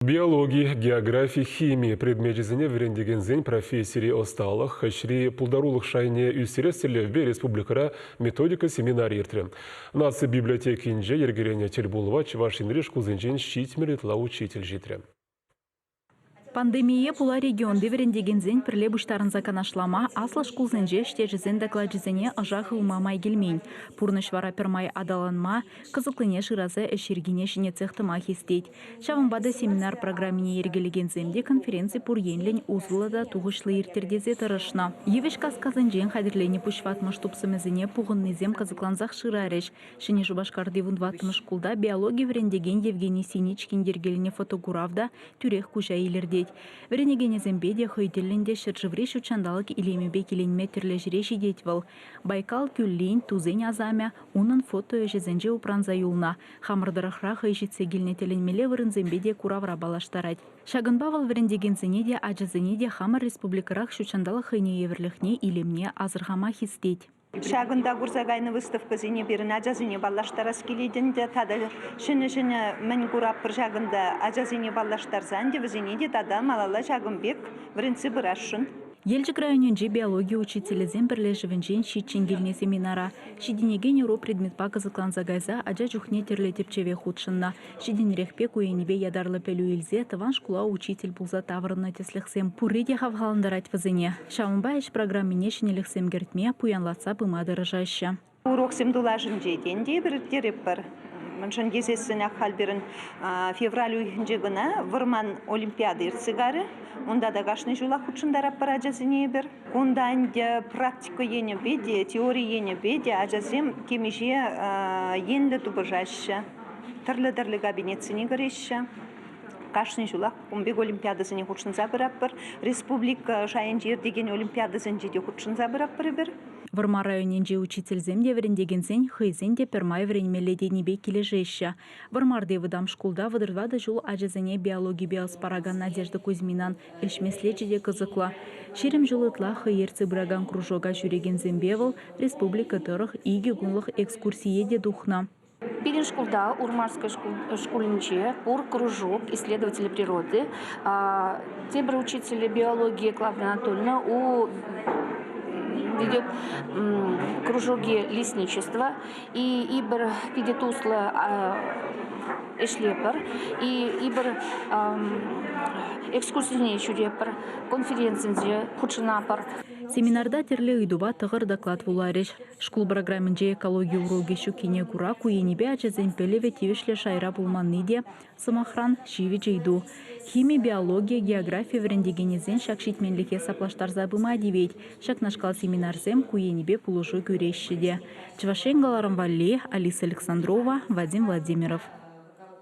Биологи, географи, хими предмечӗсене вӗрентекенсен профессири ӑсталӑх, ӗҫри пултарулӑх шайне ӳстерес тӗллевпе республикӑра методика семинарӗ иртрӗ. Наци библиотекинче йӗркеленӗ тӗлпулӑва Чӑваш Енри шкулсенчен 70 ытла учитель ҫитрӗ. Пандемие пула регионти вӗрентекенсен пӗрле пуҫтарӑнса канашлама, аслӑ шкулсенче ӗҫтешӗсен доклачӗсене ӑша хывма май килмен. Пурнӑҫ вара пӗрмай аталанма, кӑсӑклине шыраса ӗҫ йӗркине ҫӗнетсех тӑма хистет. Ҫавӑнпа та семинар программине йӗркелекенсем те конференци пур енлӗн усӑллӑ та тухӑҫлӑ ирттӗр тесе тӑрӑшнӑ. Йывӑҫ каскасенчен хатӗрленӗ пуҫватмӑш тупсӑмӗсене пухӑннисем кӑсӑклансах шырарӗҫ. Ҫӗнӗ Шупашкарти вунтӑваттӑмӗш шкулта биологи вӗрентекен Евгений Синичкин йӗркеленӗ фотокурав та тӳрех куҫа илӗртет. Вӗренекенӗсемпе те хӑй тӗллӗн те ҫӗршыври ҫутҫанталӑк илемӗпе киленме тӗрлӗ ҫӗре ҫитет вӑл. Байкал кӳллин, тусен асамӗ унӑн фото ӗҫӗсенче упранса юлнӑ. Хамӑр тӑрӑхра хӑй ҫитсе килнӗ тӗлӗнмелле вырӑнсемпе те куравра паллаштарать. Ҫакӑнпа вӑл вӗрентекенсене те, ачасене те хамӑр республикӑрах ҫутҫанталӑк хӑйнеевӗрлӗхне, илемне асӑрхама хистет. Ҫакӑнта курса кайнӑ выставкӑсене пирӗн ачасене паллаштарас килет ӗнтӗ. Тата ҫӗнӗ-ҫӗнӗ мӗн куратпӑр ҫакӑнта ачасене паллаштарса ӗнтӗ вӗсене те тата малалла ҫакӑн пек вӗрентсе пырасшӑн. Елчӗк районӗнчи биологи учителӗсен пӗрлешӗвӗнчен ҫиччӗн килнӗ семинара. Ҫитӗнекен ӑру предметпа кӑсӑкланса кайса ача чухне тӗрлӗ тӗпчеве хутшӑннӑ. Ҫитӗнерехпе ку енӗпе ятарлӑ пӗлӳ илсе тӑван шкула учитель пулса таврӑннӑ тӗслӗхсем пурри те хавхалантарать вӗсене. Ҫавӑнпа ӗҫ программине ҫӗнӗлӗхсем кӗртме, пуянлатса пыма тӑрӑшаҫҫӗ. Уроксем тулашӗнче тен те эпир ирттеретпӗр. Мӗншӗн тесессӗн ак халь пирӗн февраль уйӑхӗнче кӑна вӑрман олимпиада иртсе карӗ. Унта та кашни ҫулах хутшӑнтаратпӑр ачасене эпир. Кунта ӗнтӗ практика енӗпе те, теори енӗпе те ачасем темиҫе енлӗ тупӑшаҫҫӗ. Тӗрлӗ-тӗрлӗ кабинетсене кӗреҫҫӗ. Кашни ҫулах ун пек олимпиадӑсене хутшӑнса пыратпӑр. Республика шайӗнче иртекен олимпиадӑсенче те хутшӑнса пыратпӑр эпир. Вӑрмар районӗнчи учительсем те вӗрентекенсен хӑйсен те пӗрмай вӗренмелле тенипе килӗшеҫҫӗ. Вӑрмарти вӑтам шкулта 34 ҫул ачасене биологипе ӑс паракан Надежда Кузьминан ӗҫ меслечӗ те кӑсӑклӑ. 20 ҫул ытла хӑй ертсе пыракан кружока ҫӳрекенсемпе вӑл республика тӑрӑх икӗ кунлӑх экскурсие те тухнӑ. Пирӗн шкулта, Урмарская шкулӗнче, пур кружок исследователи природы. Тепӗр учитель биологии Клавдия Анатольевна у ведет кружоки лесничества. И ибір питӗ туслӑ ӗҫлепӗр. И ибір экскурсисене ҫӳрепӗр, конференцинче хутшӑнапӑр. Семинарта тӗрлӗ ыйтупа тӑхӑр доклад вуларӗҫ. Шкул программинче экологи урокӗ ҫуккине кура ку енӗпе ачасен пӗлӗвӗ тивӗҫлӗ шайра пулманни те, сӑмахран, ҫивӗч ыйту. Хими, биологи, географи вӗрентекенӗсен ҫак ҫитменлӗхе саплаштарса пыма тивет. Ҫакнашкал семинарсем ку енӗпе пулӑшу кӳреҫҫӗ те. Чӑваш Ен кӑларӑм валли Алиса Александрова, Вадим Владимиров.